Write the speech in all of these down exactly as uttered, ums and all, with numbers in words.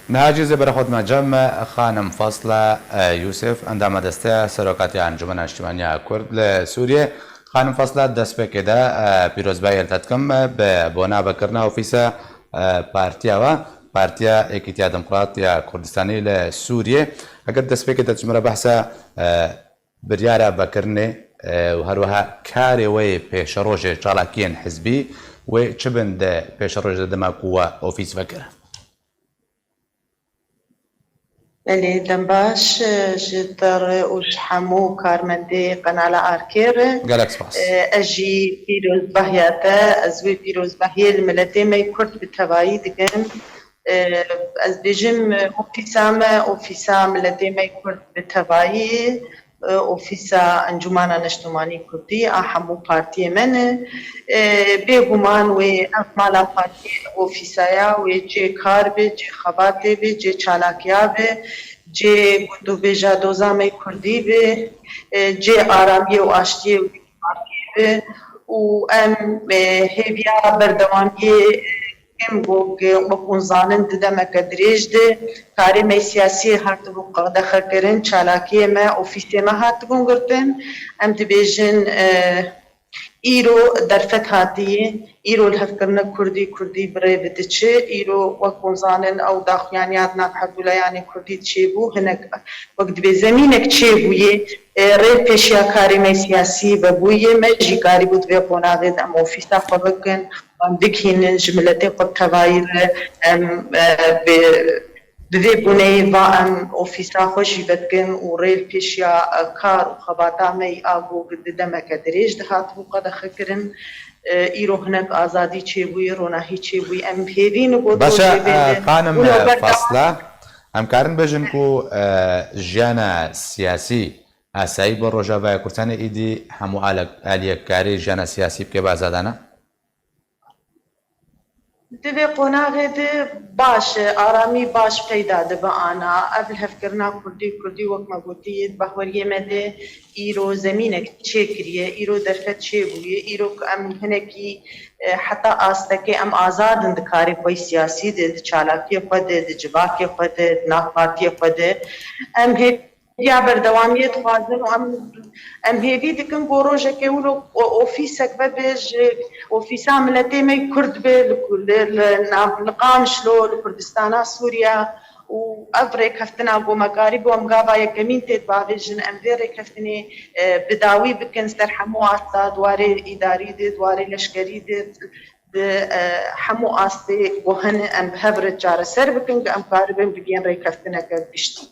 Niha jî zê berê xwe dime cem me Xanim Fasla, e, Yûsif, endama Desteya Serokatiya Encûmena Niştimaniya Kurd li Sûriyê. Xanim Fasla, destpêkê de, e, pîrozbahiyê li te dikim, e, bi bona vekirina ofîsa, e, partiya we, Partiya Êkîtiya Demokrat ya Kurdistanî li Sûriyê. Eger destpêkê de tu ji min re behsa, e, biryara vekirinê, e, û her wiha karê we yê pêşerojê çalakiyên hizbî wê çi bin di pêşerojê de dema ku we ofîs vekir? Belê, dem baş, e, ji te re û ji hemû karmendê qenala Arkê re. Gelek spas. E, ez jî pîrozbahiya te, ez wê pîrozbahiyê li miletê me yê Kurd bi tevayî dikim. E, ez bêjim, e, ofîsa me, ofîsa miletê me yê Kurd bi tevayî, e, ofîsa Encûmana Niştimanî Kurdî a hemû partiyê me ne. E, bêguman wê ev mala partiyê, ev ofîsa ya, wê cê kar be, cê xebatê be, cê çalakiya be, cê gotûbêja doza me Kurdî be, e, cê aramiyê û aştiyê û demokrasiyê be û em, e, hêviya berdewamiyê, em got, wek hûn zanin, di demeke dirêj de karê me siyasî hatibû qedexekirin, çalakiyê me, ofîsê me hatibûn girtin. Em dibêjin, e, îro derfet hatiye, îro lihevkirina Kurdî, Kurdî bi rê ve diçe, îro wek hûn zanin ew daxuyaniya di nav hevdû layanê Kurdî çêbû, hinek wek dibê zemînek çêbûye, e, rê pêşiya karê me siyasî vebûye, me jî karîbû di vê qonaxê de em ofîsa xwe bikin, em bigihînin ji miletê xwe bi tevayî re, em, e, bi, bi vê bûneyê va em ofîsa xwe jî vedikin û rê li pêşiya, e, kar û xebata me yî a ku di demeke dirêj de hatibû qedexekirin, e, îro hinek azadî çêbûye, ronahî çêbûye. Em hêvî ne ku Baş e, rojê vê e, de xanim, û e, navbera Fasla, em karin bêjin ku, e, jiyana siyasî, asayî bo Rojavaya Kurdistanê êdî hemû alek-, aliyek karê jiyana siyasî bike bi azadana? Di vê qonaxê de baş e, aramî baş peyda dibe ana. Ev lihevkirina Kurdî, Kurdî wek me gotî, di bahweriyê me de îro zemînek çêkiriye, îro derfet çêbûye, îro ku em hinekî, e, heta astekê em azad in di karê xwe yê siyasî de, di çalakiyê xwe de, di civakê xwe de, di nav partiyê xwe de. Em hê Ya berdewamiyê dixwazin û em, em hêvî dikin ku rojekê wilo o-, ofîsek vebe ji ofîsa miletê me Kurd be li ku-, li, li nav, li Qamişlo, li Kurdistana Sûriya û ev rêkeftina ku me karîbû em gava yekemîn tê dibavêjin, em vê rêkeftinê, e, bi dawî bikin ser hemû asta, di warê îdarî de, di warê leşkerî de, di, e, hemû astê ku hene em bi hev re çareser bikin, ku em karibin bigihên rêkeftineke giştî.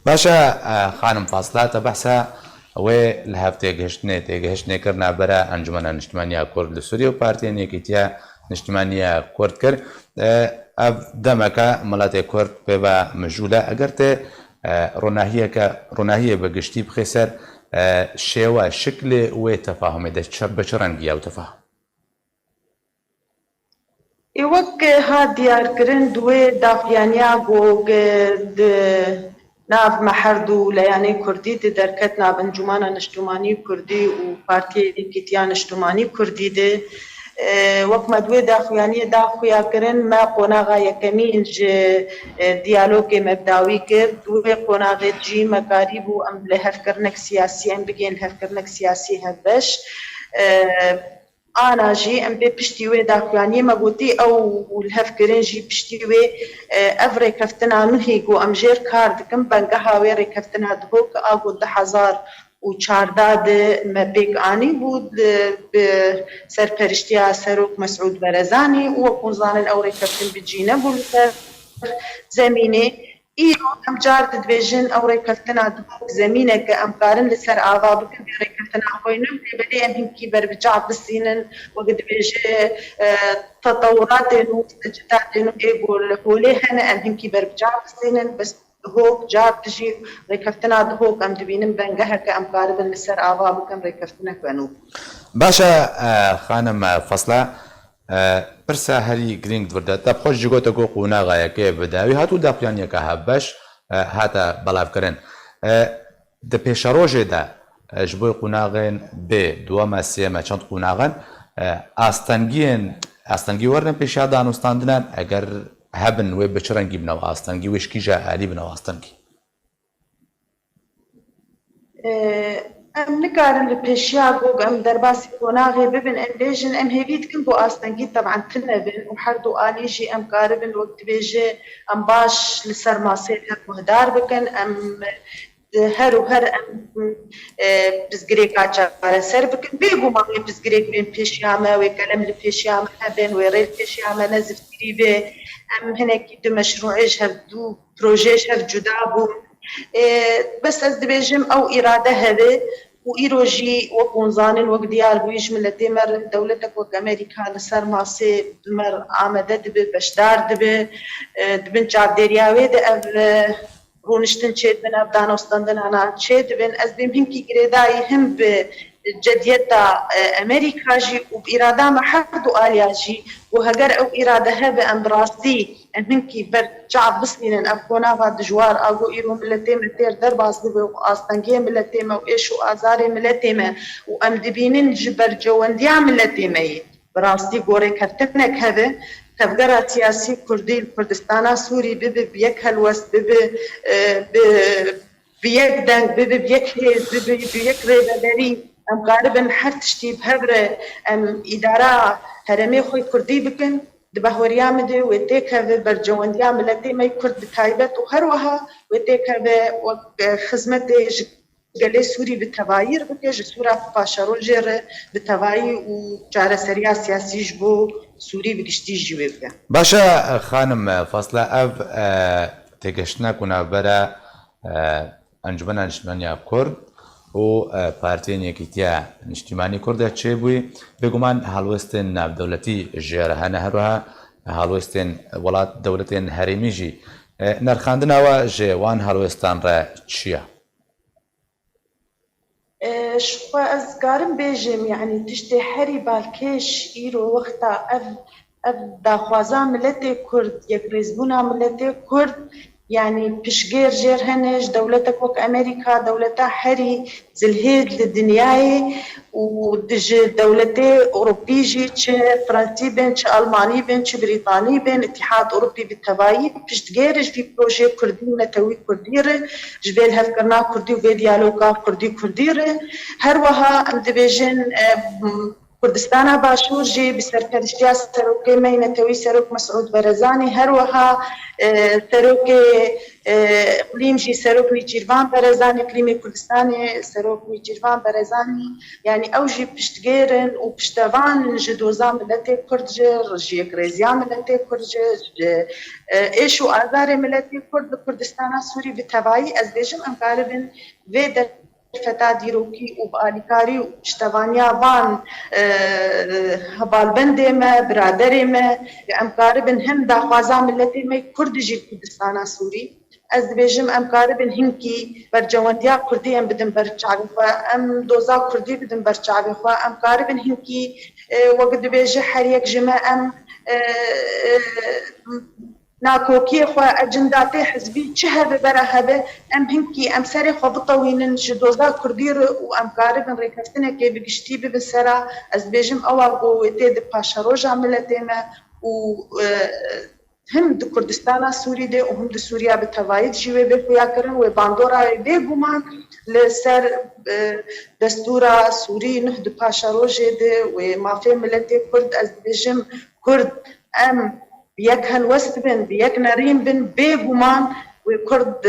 Baş e, e, xanim Fasla, te behsa wê li hev têgihiştinê, têgihiştinê kir navbera Encûmena Niştimaniya Kurd li Sûriyê û Partiyên Yekîtiya Niştimaniya Kurd kir. E, ev demeke miletê Kurd pê ve mijûl e. Eger tê, e, ronahiyeke, ronahiyê bi giştî bixê ser, e, şêwe, şiklê wê tefahumê de çi, bi çi rengî ye ew tefahum? Ê wek hat diyarkirin, di wê daxuyaniya ku di nav me her du leyanê Kurdî de derket, nav Encûmana Niştimanî Kurdî û Partiyê Yekîtiya Niştimanî Kurdî de, e, wek me di wê daxuyaniyê daxuya kirin, me qonaxa yekemîn ji, e, diyalogê me bi dawî kir. Di wê qonaxê jî me karîbû em lihevkirinek siyasî, em bigihên lihevkirinek siyasî hevbeş. E, Ana jî em pê piştî wê daxuyaniyê me gotî, ew lihevkirin jî piştî wê, e, ev rêkeftina nuhî ku em jêr kar dikin, bengeha wê rêkeftina Dihok a ku du hezar û çardeh de me pêk anî bû, di, bi serperiştiya Serok Mesûd Berezanî û wek hûn zanin ew rêkeftin bi cî nebû li ser zemînê. Îro em car dibêjin ew rêkeftina Dihok zemîneke em karin li ser ava bikin, vê rêkeftina xwe nû tê, belê em hinkî berbiçav bistînin, wek dibêje, e, tetewuratê nû, tecdîdatê nû ê ku li holê hene, em hinkî berbiçav bistînin, bes Dihok car dijî rêkeftina Dihok em dibînin bengeheke em karibin li ser ava bikin rêkeftineke nû. Baş e, e, xanim, e, Fasla, e, pirsa herî girîng di vir de, te bi xwe jî gote ku qonaxa yekê bi dawî hat û daxuyaniyeke hevbeş, e, hate belavkirin. E, di pêşerojê de, e, ji bo qonaxên bê, duweme, sêyeme, çend qonaxin, e, astengiyên, astengî werine pêşiya danûstandinan, eger hebin, wê bi çi rengî bine astengî, wê ji kîja alî bine astengî? Em nikarin li pêşiya ku em derbasî qonaxê bibin, em bêjin, em hêvî dikin ku astengî teban tune bin û her du alî jî em karibin wek dibêje em baş li ser masê hev guhdar bikin, em her û her em pirsgirêka çareser bikin. Bêguman wê pirsgirêk bên pêşiya me, wê kelem li pêşiya me hebin, wê rê li pêşiya me ne ziftirî be. Em hinekî du meşrûê ji hev du projeyê ji hev cuda bûn. Bes ez dibêjim ew îrade hebe û îro jî wek hûn zanin, wek diyar bûyî ji miletê me re dewletek wek Amerîka li ser masê bi me re amade dibe, beşdar dibe. Di bin çavdêriya wê de ev rûniştin çêdibin, ev danostandinana çêdibin. Ez bêm hinkî girêdayî him bi cediyeta Amerîka jî û bi îrada me her du aliya jî û heger ew îrade hebe em bi rastî em hinkî ber çav bistînin ev qonaxa dijwar a ku îro miletê me têr derbas dibe û astengiyê miletê me û êş û azarê miletê me û em dibînin ji bercewendiya miletê me yê bi rastî gorêkeftinek hebe, tevgera siyasî kurdî li Kurdistana Sûrî bibe bi yek helwest, bibe bi bi yek deng, bibe bi yek hêz, bibe bi yek rêveberî, em karibin her tiştî bi hev re em îdara herêmê xwe kurdî bikin. Di bahweriya min de wê têkeve bercewendiya miletê me yê kurd bi taybet û her wiha wê têkeve wek xizmetê ji gelê Sûrî bi tevayî re bike, ji Sûra paşerojê re bi tevayî û çareseriya siyasî ji bo Sûrî bi giştî jî wê bike. Baş e, xanim Fasla, ev têgihiştina ku navbera Encûmena Niştimanî ya Kurd û Partiyên Yekîtiya Niştimanî Kurd de çêbûyî, bêguman helwestên navdewletî jê re hene, her wiha helwestên welat, dewletên herêmî jî. Nirxandina we ji wan helwestan re çi ye? Ji xwe ez karim bêjim, yanî tiştê herî balkêş îro wexta ev ev daxwaza miletê Kurd, yekrêzbûna miletê Kurd, yanî piştgêr jêr hene ji dewletek wek Amerîka, dewleta herî zilhêz li dinyayê û ji dewletê Ewropî jî, çi Fransî bin, çi Almanî bin, çi Brîtanî bin, Îtîhad Ewropî bi tevayî piştgêr ji vî projeyê Kurdî û netewî Kurdî re, ji vê lihevkirina Kurdî û vê diyaloga Kurdî Kurdî re. Her wiha em dibêjin, Kurdistana Başûr jî bi serperiştiya serokê me yê netewî Serok Mesûd Berezanî, her wiha serokê îqlîm jî Serok Nêçîrvan Berezanî, îqlîmê Kurdistanê Serok Nêçîrvan Berezanî, yanî ew jî piştgêr in û piştevan in ji doza miletê Kurd jî, ji yekrêziya miletê Kurd jî, ji êş û azarê miletê Kurd li Kurdistana Sûrî bi tevayî, ez bêjim em karibin vê der feta dîrokî û bi alîkarî û piştevaniya van hevalbendê me, biraderê me, em karibin hem daxwaza miletê me Kurd jî li Kurdistana Sûrî. Ez dibêjim em karibin hinkî bercewendiya Kurdî em bidin ber çavê xwe, em doza Kurdî bidin ber çavê xwe, em karibin hinkî wek dibêje her yek ji me em nakokiyê xwe, ecindatê hizbî çi hebe bera hebe, em hinkî em serê xwe bitewînin ji doza Kurdî re û em karibin rêkeftinekê bi giştî bibin sera, ez dibêjim ewa ku wê tê di paşeroja miletê me û him di Kurdistana Sûrî de û him di Sûriya bi tevayî de jî wê bê xuyakirin, wê bandora wê bêguman li ser destûra Sûrî nuh di paşerojê de wê mafê miletê Kurd, ez dibêjim Kurd em bi yek helwest bin, bi yek nerîn bin, bêguman wê Kurd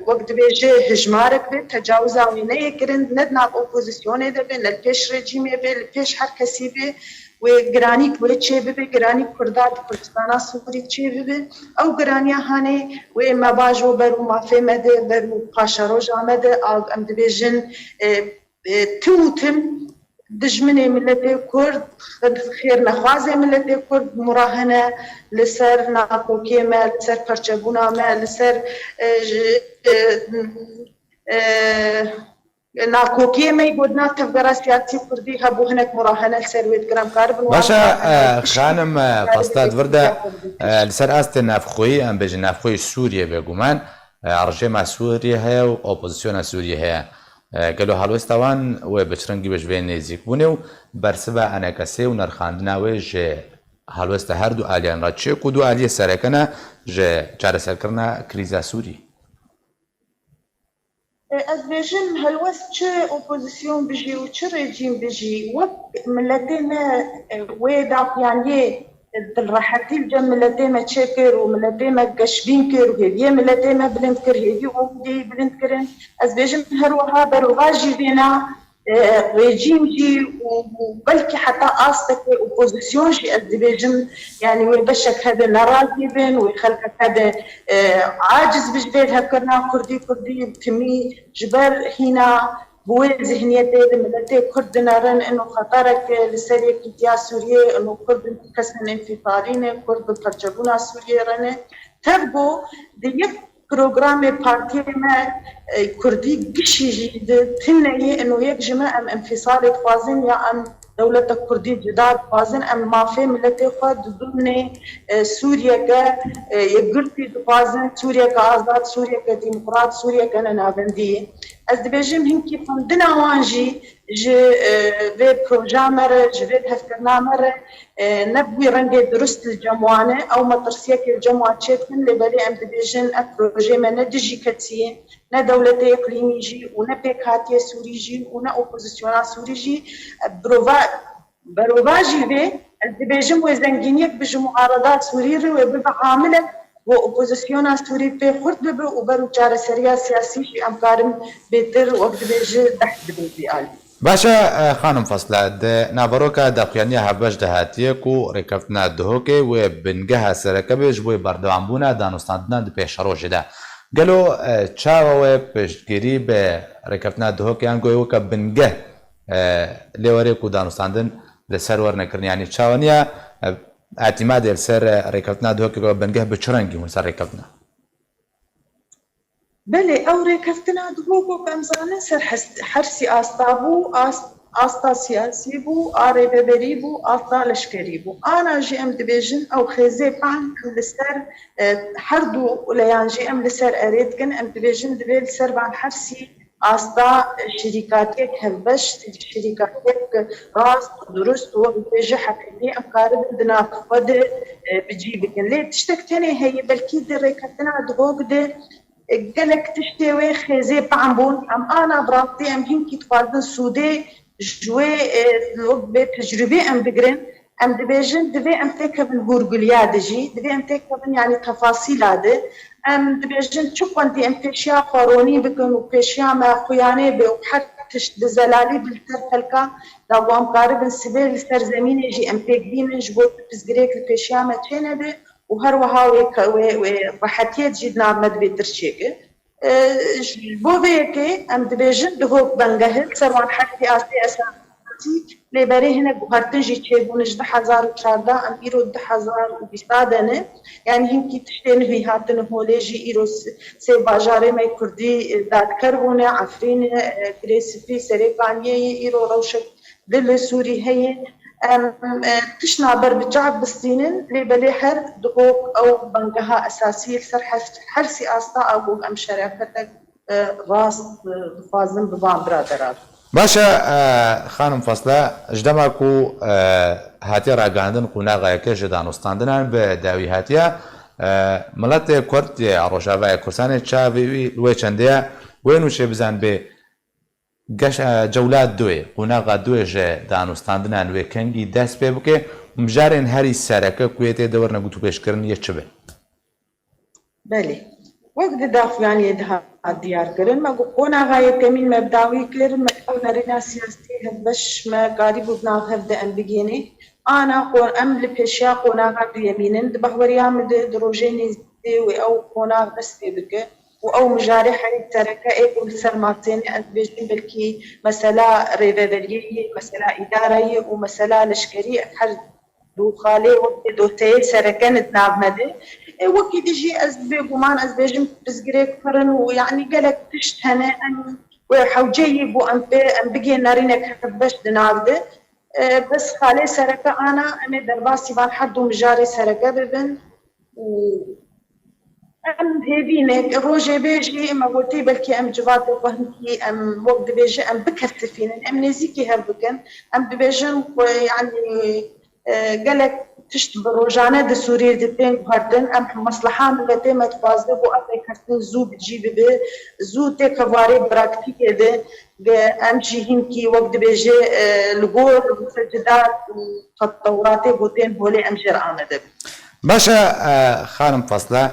wek dibêje hijmarek be, tecawiza wê neyê kirin, ne di nav opozisyonê de be, ne li pêş rejîmê be, li pêş her kesî be, wê giranî wê çê bibe, giranî Kurda di Kurdistana Sûrî çê bibe. Ew giraniya hanê wê me bajo ber û mafê me de, ber û paşeroja me de, a em dibêjin, e, e, tim û tim dijminê miletê Kurd, xêrnexwazê miletê Kurd murahene li ser nakokiyê me, li ser perçebûna me, li ser, e, ji, e, e, nakokiyê me yê gotina tevgera siyasî Kurdî hebû, hinek murahene li ser wê dikirin, em karibin. Baş e, xanim Fasla, di vir de li ser astê navxweyî, em bêjin navxweyî Sûriyê bêguman, rejêma Sûriyê heye û opozisyona Sûriyê heye. Gelo helwesta wan wê bi çi rengî be ji vê nêzîkbûnê û bersiva enekesê û nerxandina wê ji Helwesta her du aliyan re çi ku du aliyê sereke ne ji çareserkirina krîza Sûrî? Ez dibêjim helwest çi opozîsyon bijî û çi rejîm bijî, wek miletê me wê daxuyaniyê dilrehetî li cem miletê me çêkir û miletê me geşbîn kir û hêviyê miletê me bilind kir, hêvî û umîdê wî bilind kirin. Ez dibêjim her wiha berovajî vêna rejîm jî û belkî heta astekê opozîsyon jî ez dibêjim, yanî wê beşek hebe nerazî bin, wê xelkek hebe aciz bi ji vê hevkirina kurdî, kurdî timî ji ber hîna bi wê zihniyetê li miletê kurd dinerin, ino xeterek li ser yekîtiya Sûriyê, ino kurd bi kesên înfîtalî ne, kurd bi parçebûna Sûriyê re ne. Tev ku di yek programê partiyê me kurdî gişî jî di tune ye, ino yek ji me em înfîsalê dixwazin ya em dewleta kurdî cuda dixwazin, em mafê miletê xwe di dimnê Sûriyeke yekgirtî dixwazin, Sûriyeke azad, Sûriyeke demokrat, Sûriyeke nenavendî. Ez dibêjim hinkî xwendina wan jî ji vê proja me re, ji vê hevkirina me re ne bi wî rengê durust li cem wan e. Ew metirsiyekê li cem wan çêdikin, lê belê em dibêjin ev projeyê me ne dijî kesî ye, ne dewletê îqlîmî jî û ne pêkhatiyê Sûrî jî û ne opozîsyona Sûrî jî. Birova, berovajî vê ez dibêjim wê zengîniyek bi ji muarada Sûrî re wê bibe amilek ku opozîsyona Sûrî pê xurt bibe û ber û çareseriya siyasî jî em karin bêtir wek dibêje behs bidin vî alî. Baş e, xanim Fasla, di naveroka daxuyaniya hevbeş de hatiye ku rêkeftina Duhokê wê bingeha sereke be ji bo berdewambûna danûstandinan di pêşerojê de. Gelo çawa wê piştgirî bi rêkeftina Duhokê yan goyê weke bingeh lê were ku danûstandin li ser werne kirin? Yanî çawa niye etîmadê li ser rêkeftina Duhokê weke bingeh bi çi rengî hûn ser rêkeftina? Belê, ew rêkeftina Duhok wek em zanin ser hersî asta bû, asta siyasî bû, a rêveberî bû, asta leşkerî bû. Ana jî em dibêjin ew xêzê pehn em li ser her du leyan jî em li ser erê dikin. Em dibêjin divê li ser van hersî asta şirîkatiyek hevbeş, şirîkatiyek rast û durust û wek dibêje heqîqî em karibin di nav xwe de bi cî bikin. Lê tiştek tenê heye, belkî di rêkeftina Duhok de gelek tiştê wê xêzê pehn bûn. Em ana bi rastî em hinkî dixwazin sûdê ji wê wek vê tecrûbê em bigirin. Em dibêjin divê em têkevin hûrguliya de jî, divê em têkevin yanî tefasîla de. Em dibêjin çi xwendî em pêşiya xwe ronî bikin û pêşiya me xuyanê be û her tişt bi zelalî bi li ser xelka da ku em karibin sibê li ser zemînê jî em pêk bînin ji bo tu pirsgirêk li pêşiya me çênebe û her wiha wê wê wê rehetiyê jî di nav me de bêtir çêke. Ji bo vê yekê em dibêjin Duhok bengeh e, ser wan hersî astê esasî, lê berê hinek guhertin jî çêbûne ji du hezar û çardeh, em îro du hezar û bîst de ne. Yanî hinkî tiştê nivî hatine holê jî îro sê bajarê me kurdî dadker bûne, Efrînê, Girê Spî, Serê Kaniyê ye, îro rewşek di li Sûrî heye. Em tiştna ber bi çav bistînin, lê belê her Duhok ew bengeha esasî li ser hersî asta a ku em şerafetek rast dixwazin bi van biradera. Baş e, xanim Fasla, ji dema ku hatiye ragihandin qonaxeke ji danûstandinan bi dawî hatiye, miletê Kurd yê Rojavayê Kurdistanê çavê wî li wê çendê ye, wê nûçê bizanibê. Geş, e, cewla duê, qonaxa duê ji danûstandinan wê kengî dest pê bike û mijarên herî sereke ku yê tê de werine gotûbêjkirin yê çi be? Belê. Wek di daxuyaniyê de hat diyar kirin, me got qonaxa yekemîn me bi dawî kir, me ew nerîna siyasî hevbeş me karîbû di nav hev de em bigihînê. Ana qo-, em li pêşiya qonaxa duyemîn in. Di bahweriya min de di rojê nêzîkê wê ew qonax dest pê bike. û ew mijarê herî sereke ê ku li ser masê ne, ez dibêjim belkî mesela rêveberiyê ye, mesela îdara ye û mesela leşkerî, ev her du xalê wekî dosyeyê sereke ne di nav me de. Ê, wekî din jî ez bêguman ez dibêjim pirsgirêk pir in û yanî gelek tişt hene em wê hewce yî bû em pê em bigihên nerînek hevbeş di nav de. Ê, bes xalê sereke ana em ê derbasî van her du mijarê sereke bibin û Em hêvî ne, rojê bê jî me gotî belkî em civatê xwe hinkî em wek dibêje em bikesifînin, em nêzîkî hev bikin. Em dibêjin ku yanî e, gelek tişt bi rojane di Sûriyê de tên guhertin. Em mesleha miletê me dixwaze ku ev rêkeftin zû bi cî bibe, zû têke warê praktîkê de, de em jî hinkî wek dibêje, e, li gor mustecdat û tetewratê ku tên holê em jê re amade bin. Baş e, e, xanim Fasla,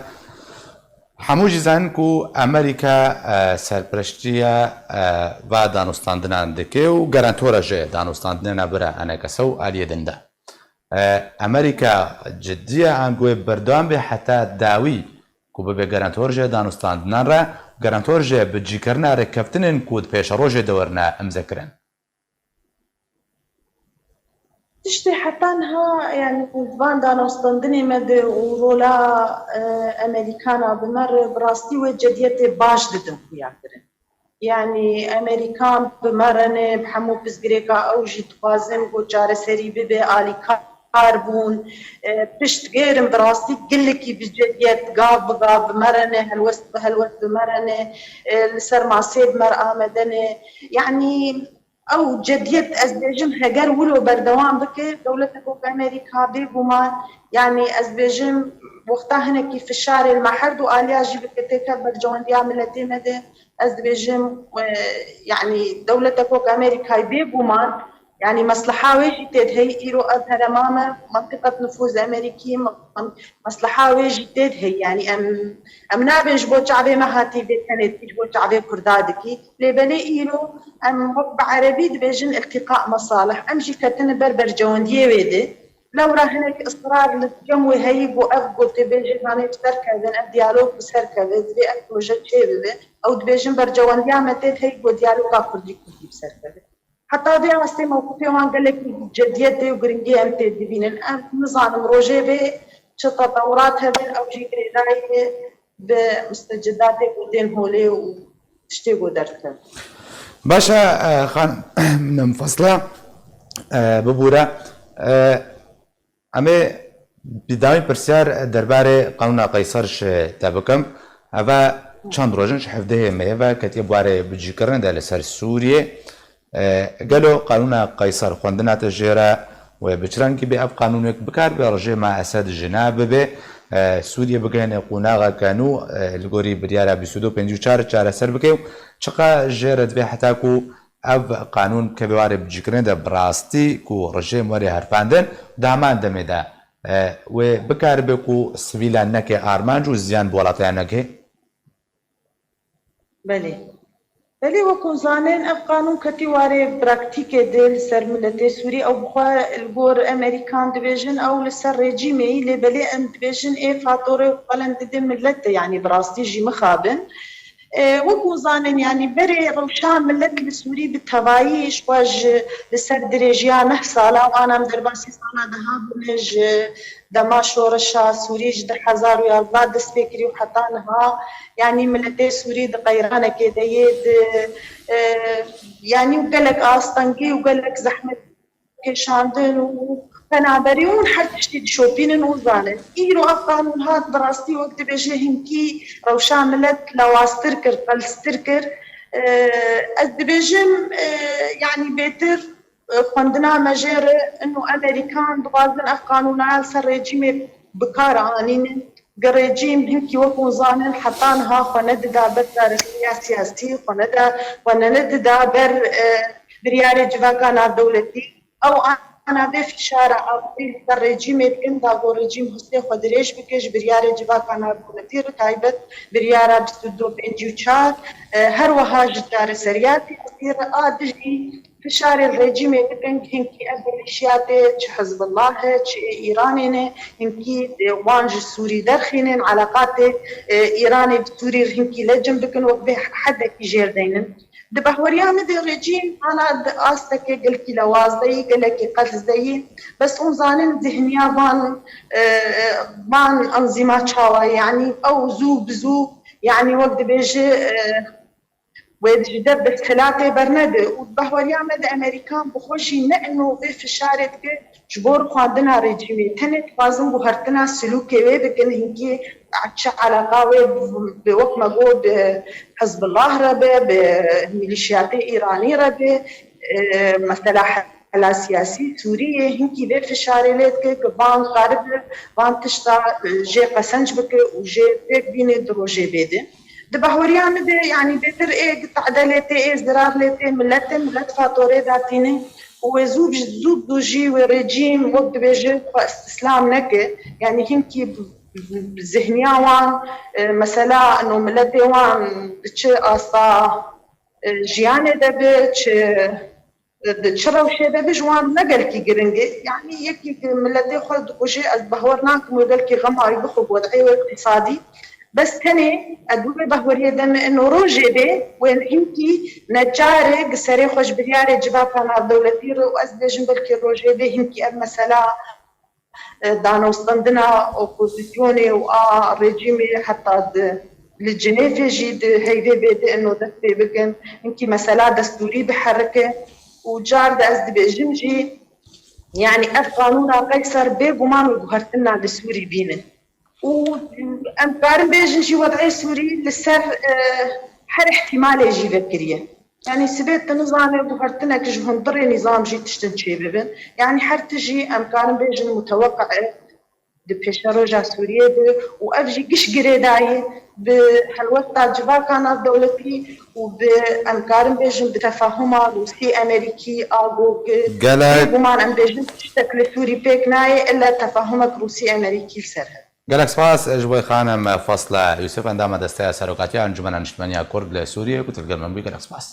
hemû jî zanin ku Amerîka, e, serpereştiya, e, va danûstandinan dike û garantora ji danûstandinena bira enekese û aliyê din de. E, Amerîka ciddiye ango wê berdewam be heta dawî ku bibe garantor ji danûstandinan re, garantor ji bicîkirina rêkeftinên ku di pêşerojê de werine îmzekirin? Tiştê heta niha, yani, di van danûstandinê me de û rola, e, Amerîkana bi me re bi rastî wê cediyetê baş didin xuya kirin. Yani, Amerîkan bi me re ne, bi hemû pirsgirêka ew jî dixwazin ku çareserî bibe, alîkar bûn. E, piştgêr in, bi rastî gelekî bi cediyet gav bi gav bi me re ne, helwest bi helwest bi me re ne, e, li ser masê bi me re amade ne. Yani, ew cediyet, ez dibêjim, heger wilo berdewam bike, dewleteke wek Amerîka bêguman, yani ez dibêjim, wexta hinekî fişarê li me her du aliya jî bike têke berjewendiya miletê me de, ez dibêjim, e, yani dewleteke wek Amerîkayê bêguman, yani mesleha wê jî tê de heye, îro ev herêma me mentiqet nufûz Amerîkî, mesleha wê jî tê de heye. Yani em, em nabên ji bo çavê me hatî vê tenê dikî, ji bo çavê Kurda dikî. Lê belê îro em wek bi erebî dibêjin iltîqa mesalih. Em jî ketine ber bercewendiyê wê de. Lewra hinek israr li cem wê heyî ku ev gotê bêje zanê bi ser kevin, ev diyalog bi ser keve, divê ev proje çê bibe. Ew dibêjin bercewendiya me tê de heye ku diyaloga kurdî kurdî bi ser keve. Heta vê astê mewqifê wan gelekî cediyetê û giringî em tê dibînin. Em nizanim rojê vê çi tetewurat hebin, ew jî girêdayî bi mustecidatê ku tên holê û tiştê ku derdikevin. Baş e, e, xanim Fasla, e, bibûre. E, Em ê bi dawî pirsyar derbarê qanûna Qeyser ji te bikim. Eve çend roj in, ji hevdehê meyê ve ketiye bi warê bicîkirinê de li ser Sûriyê. E, gelo qanûna Qeyser xwendina te jê re wê bi çi rengî bê, ev qanûn wek bikaribe rejêma Esed jina bibe, e, Sûriyê bigihîne qonaxeke nû, e, li gorî biryara bîst û du pêncî û çar çareser bike û çiqa jê re divê heta ku ev qanûn bikeve warê bicîkirinê de bi rastî ku rejîm were herfandin, di heman demê de, e, wê bikaribe ku sivîlan neke armanc û ziyan bi welatiyan neke? Belê. Belê, wekû zanin, ev qanûn ketî warê praktîkê de li ser miletê Sûrî. Ew bi xwe li gor Amerîkan dibêjin, ew li ser rejîmê yî, lê belê em dibêjin ê fatorê û qelen dide milet de, yanî bi rastî jî mixabin. E, wekû zanin, yanî berê rewşa milet li Sûrî bi tevayî ji xwe ji li ser dirêjiya neh sala û ana em derbasî sala deha bûne, ji dema şoreşa Sûrî ji du hezar û yazdeh dest pê kirî û heta niha, yanî miletê Sûrî di qeyranekê de yê, di, e, yanî gelek astengî û gelek zehmet kêşandin û penaberî û her tiştî dişopînin û zanin. Îro ev qanûn hat, bi rastî wek dibêje hinkî rewşa milet lawaztir kir, qelstir kir. E, ez dibêjim, e, yanî bêtir, e, xwendina me jê re, ino Amerîkan dixwazin ev qanûna li ser rejîmê bi kar anînin. Gi rejîm hinkî wek hûn zanin heta niha xwe nedida ber çareseriya siyasî, xwe neda, xwe ne, nedida ber, e, biryarê civaka navdewletî. Ew ana vê fişara avdî li ser rejîmê dikin, da ku rejîm histê xwe dirêj bike ji biryarê civaka navdewletî re, taybet biryara bîst û du pêncî û çar, e, her wiha ji çareseriya siyasî re a dijî fişarê rejîmê dikin, hinkî ev milîşiyatê çi Hizbullah e, çi ê Îranê ne, hinkî, e, wan ji Sûrî derxînin, eleqatê, e, Îranê bi Sûrî hinkî lecim bikin, wek vê hedekî jêr deynin. Di bahweriya min de rejîm ana di astekê gelkî lewaz de yî, gelekî qels de yî. Bes hûn zanin zihniya van, e, van enzîma çawa ye, yanî ew zû bi zû, yanî wek dibêje, e, wê ji dev desthilatê bernede û di bahweriya me de Amerîkan bi xwe jî ne ino vê fişarê dike ji bo rixwandina rejîmê. Tenê dixwazin guhertina silûkê wê bikin, hinkî çi eleqa wê bi, wek me got, bi Hizbullah re be, bi milîşiyatê Îranî re be, e, mesela hela siyasî Sûriyê hinkî vê fişarê lê dike ku van karibe van tişta, e, jê qesenc bike û jê pêk bîne di rojê bê de. Di bahweriya min de, yanî bêtir ê tade lê tê, ê zirar lê tê miletê, milet fatorê datîne û wê zû, zû, zû jî wê rejîm wek dibêje xwe îstislam neke. Yanî hinkî zihniya wan, e, mesela no miletê wan di çi asta, e, jiyanê de be, çi, e, di çi rewşê de be, ji wan ne gelkî giring e. Yanî yekî ku miletê xwe dikuje, ez bahwer nakim wê belkî xema wî bixwe bi wed'ê wê îqtîsadî. Bes tenê ez wê bahweriyê de me ino rojê bê wê hinkî neçare gi serê xwe ji biryarê civaka navdewletî re û ez dibêjim belkî rojê bê hinkî ev mesela e, danostandina opozîsyonê û a rejîmê heta di, li Cinêfê jî di heyvê bê di ino dest pê bikin. Hinkî mesela destûrî diherike û car de ez dibêjim jî, yanî ev qanûna Qeyser bêguman û guhertina li Sûrî bînin. Û em karin bêjin jî wed'ê Sûrî li ser, e, her ihtimalê jî vekiriye. Yanî sibê tu nizane guhertinek ji hundirê nîzam jî tiştin çêbibin. Yanî her tijî em karin bêjin muteweqe e di pêşeroja Sûriyê de û ev jî giş girêdayî bi helwesta civaka navdewletî û bi, em karin bêjin, bi tefahuma Rûsî-Emerîkî a ku Gelek bêguman em bêjin tiştek li Sûrî pêk nayê illa tefahumek Rûsî-Emerîkî li ser hebe. Gelek spas ji bo xanim Fasla Yusuf, endama Desteya Serokatiya Encumena Niştimaniya Kurd li Sûriyê ku tu li gel me bûyî. Gelek spas.